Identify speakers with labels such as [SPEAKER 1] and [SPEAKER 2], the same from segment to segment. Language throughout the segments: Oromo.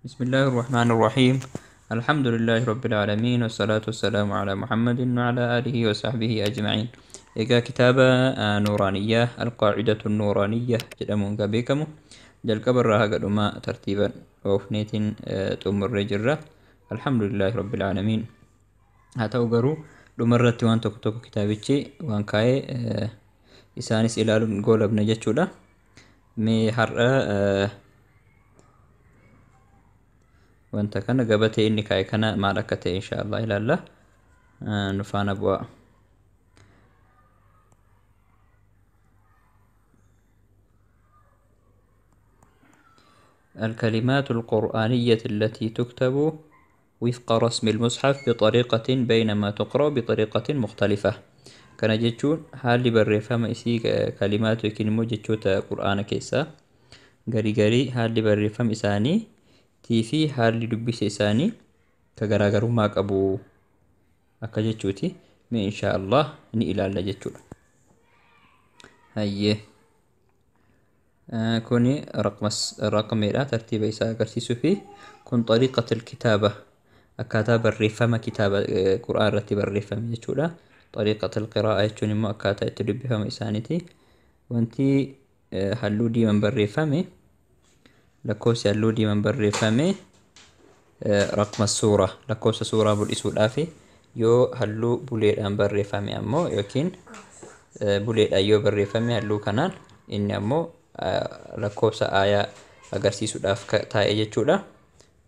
[SPEAKER 1] بسم الله الرحمن الرحيم. الحمد لله رب العالمين، والصلاة والسلام على محمد وعلى آله وصحبه أجمعين. Egaa kitaaba Nuuraaniyyaa, Alqaacidatu Nuuraaniyya jedhamuun kan beekamu, jalqaba irraa haga dhumaa tartiiban oofneetiin xumurree jirra. Alhamdulillaahi Rabbil Aalamiin. Haa ta'u garuu dhumarratti waan tokko tokko kitaabichi waan kaa'ee isaanis ilaaluun goolabna jechuudha. Mee har'a wanta kana, gabatee inni kaa'e kana maal akka ta'e insha Allah ilaalla. Nu faana bu'aa. الكلمات القرآنية التي تكتب وفق رسم المصحف بطريقة بينما تقرأ بطريقة مختلفة. Kana jechuun haalli barreeffama isii kalimaatu yookiin immoo jechoota qur'aana keessaa garii garii haalli barreeffama isaanii tii fi haalli dubbisa isaanii ka garaagarummaa qabu akka jechuuti. Mee insha Allah ni ilaalla jechuudha. Hayyee. Kuni raqmeedha, tartiiba isaa agarsiisuu fi kun طريقة الكتابة, akkaataa barreeffama kitaaba qur'aan irratti barreeffame jechuudha. طريقة القراءة jechuun immoo akkaataa itti dubbifama isaaniiti. Wanti halluu diimaan barreeffame, lakkoofsi halluu diimaan barreeffame raqma suuraa, lakkoofsa suuraa mul'isuudhaaf. Yoo halluu buleedhaan barreeffame ammoo, yookiin buleedhaan yoo barreeffame halluu kanaan, inni ammoo lakkoofsa aayaa agarsiisuudhaaf taa'e jechuudha.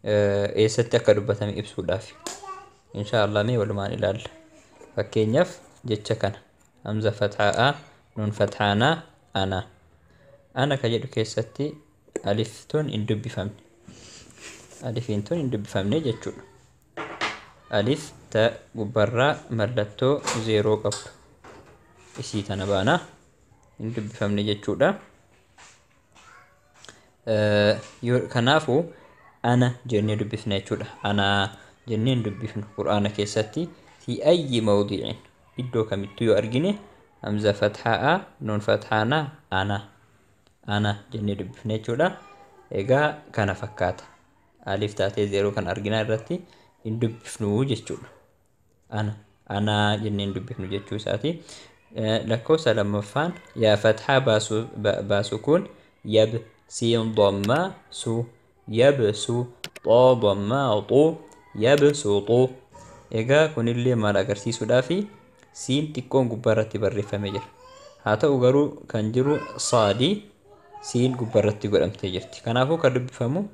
[SPEAKER 1] Eessatti akka dubbatame ibsuudhaaf. Insha Allah mee walumaan ilaalla. Fakkeenyaaf jecha kana, hamza fathaa, nun fathaanaa, ana. Ana ka jedhu keessatti aliftuun hin dubbifamne. Alifiin tun hin dubbifamne jechuudha. Alif ta gubbarraa mallattoo zeeroo qabdu. Isii tana baanaa hin dubbifamne jechuudha. Kanaafuu ana jennee dubbifna jechuudha. Anaa jennee hin dubbifnu qur'aana keessatti. في أي موضع, iddoo kamittuu yoo argine, hamza fathaa, nuun fathaanaa, ana, ana jennee dubbifna jechuudha. Egaa kana fakkaata. Alif taatee zeeroo kan arginaa irratti hin dubbifnu jechuudha. Ana, anaa jennee hin dubbifnu jechuu isaati. Lakkoofsa lammaffaan yaa fathaa baasu kun, yab, siin dammaa su, yabsu, xoo dammaa xu, yabsuxu. Egaa kunillee maal agarsiisuudhaafi? Siin xiqqoon gubbaarratti barreeffamee jira. Haa ta'u garuu kan jiru saadii siin gubbaarratti godhamtee jirti. Kanaafuu kan dubbifamu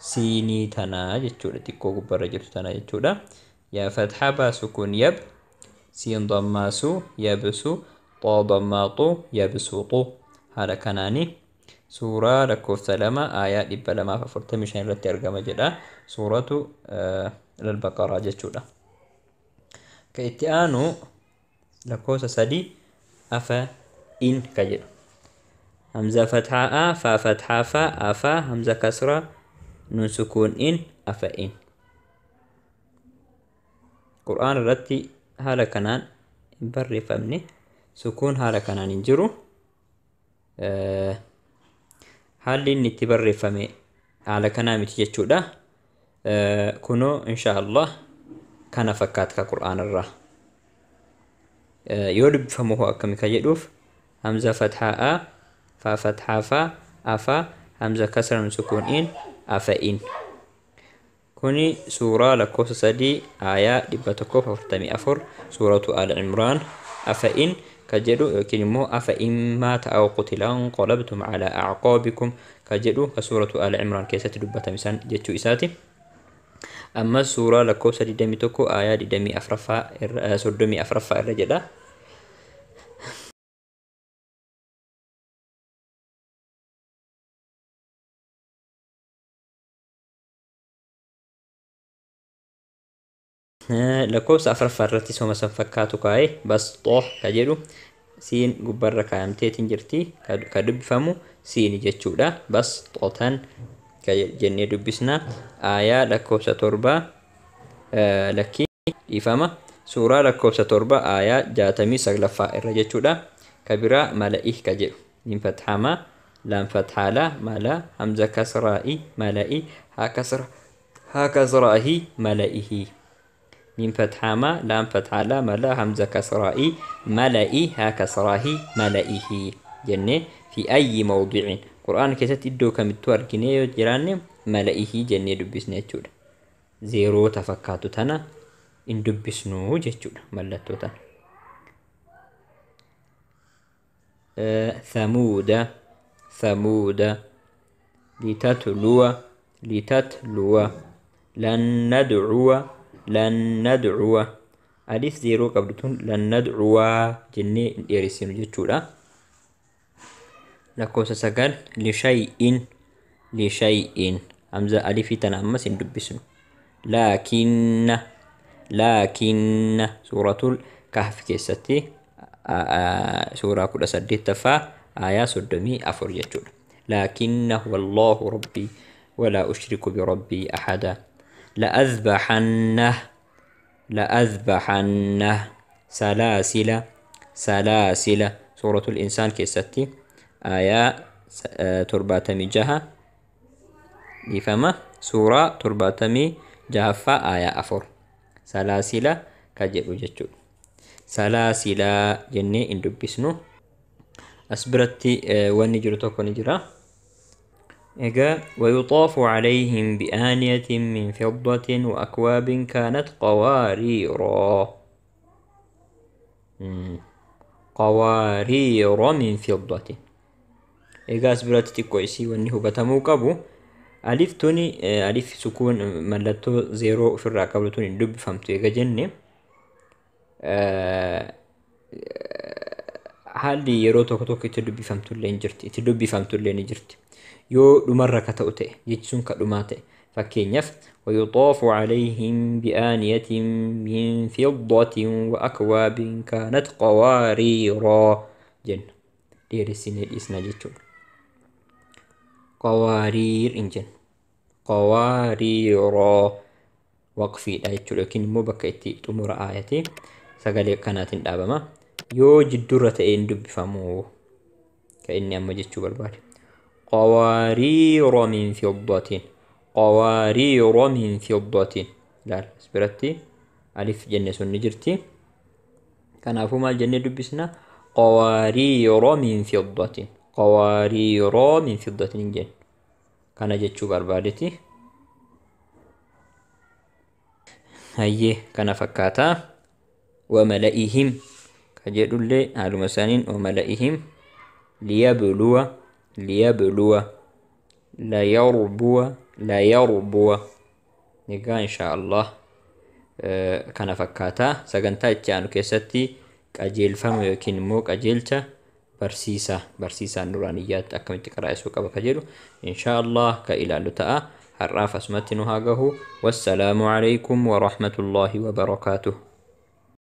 [SPEAKER 1] siinii tanaa jechuudha. Xiqqoo gubbaarra jirtu tanaa jechuudha. Yaa fathaa baasu kun, yab, siin dammaa su, yabsu, xoo dammaa xu, yabsuxu. Haala kanaani suuraa lakkoofsa 2 aayaa 245 irratti argama jedha. Suuratu Al-Baqaraa jechuudha. Ka itti aanu lakkoofsa 3, afa in ka jedhu. Hamza fathaa a, faa fathaa fa, afa, hamza kasra, nun sukuun in, afa in. Qur'aan irratti haala kanaan hin barreeffamne, sukuun haala kanaan hin jiru. Haalli inni itti barreeffame haala kanaa miti jechuudha. Kunoo insha Allah kana fakkaata ka qur'aan irraa. Yoo dubbifamu hoo akkami ka jedhuuf, hamza fathaa a, faa fathaa fa, afa, hamza kasra, nun sukuun in, afa in. Kuni suuraa lakkoofsa 3 aayaa 144, suuratu Al Imraan. Afa in ka jedhu yookiin immoo afa in maata aw qutila inqalabtum ala a'qaabikum ka jedhu, ka suuratu Al Imraan keessatti dubbatame san jechuu isaati. Ammas suuraa lakkoofsa 21 aayaa 24ffaa irra, 34ffaa irra jedha. Lakkoofsa afuraffaa irratti soma san fakkaatu kaa'e, basxoo ka jedhu siin gubbarra kaayamteetiin jirti, ka dubbifamu siini jechuudha. Basxootan ka jennee dubbisna. Aayaa lakkoofsa 7, lakkii dhiifama, suuraa lakkoofsa 7 aayaa 69ffaa irra jechuudha. Ka biraa mala'ih ka jedhu, miim fathamaa, laam fathaa la, mala, hamza kasraa'i, mala'i, haa kasra Haa kasraahi mala'ihi. Miim fathaa ma laam fathaa laa mala hamza kasraa'i mala'i haa kasraahi mala'ihi jennee fi ayyi mawdicin qur'aana keessatti iddoo kamittuu arginee yoo jiraanne mala'ihi jennee dubbisne jechuudha. Zeeroota fakkaatu tana hin dubbisnuu jechuudha mallattoo tana. Thamuuda thamuuda litatluwa litatluwa lan nadcuwa lan nadcuwa alif zeeroo qabdu tun lan nadcuwaa jennee hin dheeressinu jechuudha. Lakkoofsa 9 lishay'in lishay'in hamza alifii tana ammas hin dubbisnu. Laakinna laakinna suuratul kahf keessatti suuraa 18ffaa aayaa 34 jechuudha. Laakinna wallaahu rabbii walaa ushriku birabbii ahada. La'azbaxannah la'azbaxannah salaasila salaasila suuratul insaan keessatti aayaa 76 dhiifama suuraa 76ffaa aayaa 4 salaasila ka jedhu jechuudha. Salaasilaa jennee hin dubbisnu. As biratti wanni jiru tokko ni jira. Egaa ويطاف عليهم بآنية من فضة وأكواب كانت قواريرا قوارير من فضة. Egaa as biratti xiqqoo isii wanni hubatamuu qabu alif tuni alif sukuun mallattoo zeeroo ofirraa qabdu tun hin dubbifamtu eega jenne haalli yeroo tokko tokko itti dubbifamtu illee ni jirti itti dubbifamtu illee ni jirti yoo dhumarra ka ta'u ta'e jechi sun ka dhumaa ta'e fakkeenyaaf ويطاف عليهم بآنية من فضة وأكواب كانت قواريرا jenna dheeressinee dhiisna jechuudha. Qawaariir hin jennu. Qawaariiraa waqfiidha jechuudha yookiin immoo bakka itti xumura aayati sagalee kanaatiin dhaabama. Yoo jidduurra ta'e hin dubbifamu ka inni amma jechuu barbaade. Qawaariira min fiddatin qawaariira min fiddatin laal as biratti alif jenne sun ni jirti. Kanaafuu maal jennee dubbisna? Qawaariira min fiddatin qawaariira min fiddatin hin jennu. Kana jechuu barbaadeti. Hayyee kana fakkaataa. Wamala'ihim ka jedhullee haaluma isaaniin wamala'ihim liyabluwa liyabluwa layarbuwa layarbuwa. Egaa inshaa Allah kana fakkaataa sagantaa itti aanu keessatti qajeelfama yookiin immoo qajeelcha barsiisaa barsiisaan duraan iyyaatti akkamitti qaraa'isuu qaba ka jedhu inshaa Allah ka ilaallu ta'a. Har'aaf asumatti nu haa gahu. Wassalaamu alaykum wa rahmatullaahi wa barakaatuh.